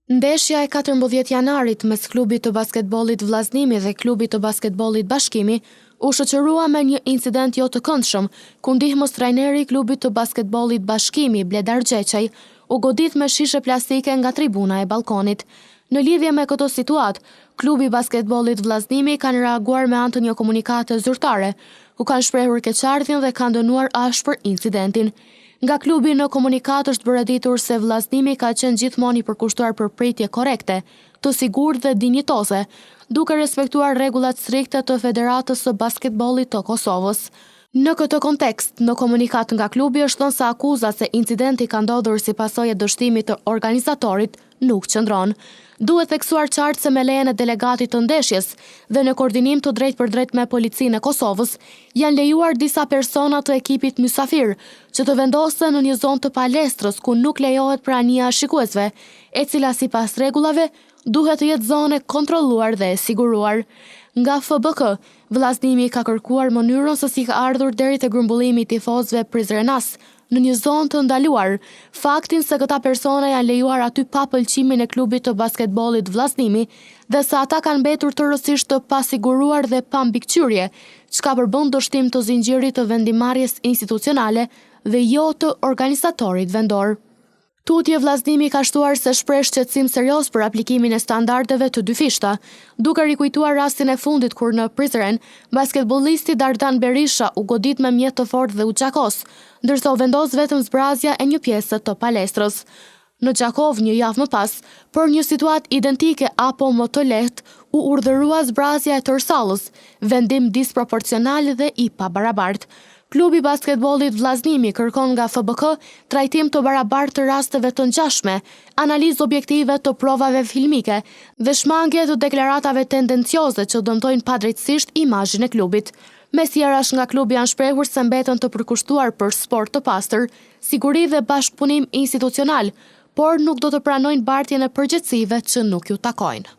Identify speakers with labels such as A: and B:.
A: Ndeshja e 14 janarit mes klubit të basketbollit Vllaznimi dhe klubit të basketbollit Bashkimi u shoqërua me një incident jo të këndshëm, ku ndihmës trajneri i klubit të basketbollit Bashkimi, Bledar Gjeçaj, u godit me shishe plastike nga tribuna e ballkonit. Në lidhje me këtë situatë, klubi i basketbollit Vllaznimi kanë reaguar me anë të një komunikate zyrtare, ku kanë shprehur keqardhjen dhe kanë dënuar ashpër incidentin. Nga klubi në komunikatë është bërë e ditur se Vllaznimi ka qenë gjithmonë i përkushtuar për pritje korrekte, të sigurt dhe dinjitoze, duke respektuar rregullat strikte të Federatës së Basketbollit të Kosovës. Në këtë kontekst, në komunikatë nga klubi është thënë se akuza se incidenti ka ndodhur si pasojë e dështimit të organizatorit nuk qëndron. Duhet theksuar qartë se me lejen e delegatit të ndeshjes dhe në koordinim të drejtpërdrejtë me Policinë e Kosovës, janë lejuar disa persona të ekipit mysafir që të vendosen në një zonë të palestrës ku nuk lejohet prania e shikuesve, e cila sipas rregullave duhet të jetë zonë e kontrolluar dhe e siguruar. Nga FBK, Vllaznimi ka kërkuar mënyrën se si ka ardhur deri te grumbullimi i tifozëve prizrenas në një zonë të ndaluar, faktin se këta persona janë lejuar aty pa pëlqimin e klubit të basketbollit Vllaznimi dhe se ata kanë mbetur tërësisht të pasiguruar dhe pa mbikëqyrje, çka përbën dështim të zinxhirit të vendimmarrjes institucionale dhe jo të organizatorit vendor. Tutje Vllaznimi ka shtuar se shpreh shqetësim serioz për aplikimin e standardeve të dyfishta, duke rikujtuar rastin e fundit kur në Prizren, basketbollisti Dardan Berisha u godit me mjet të fortë dhe u gjakos, ndërsa u vendos vetëm zbrazja e një pjese të palestrës. Në Gjakovë, një javë më pas, për një situatë identike apo më të lehtë, u urdhërua zbrazja e tërë sallës, vendim disproporcional dhe i pabarabartë. Klubi i basketbollit Vllaznimi kërkon nga FBK trajtim të barabartë të rasteve të ngjashme, analizë objektive të provave filmike dhe shmangie të deklaratave tendencioze që dëmtojnë padrejtësisht imazhin e klubit. Mes tjerash nga klubi janë shprehur se mbeten të përkushtuar për sport të pastër, siguri dhe bashkëpunim institucional, por nuk do të pranojnë bartjen e përgjegjësive që nuk ju takojnë.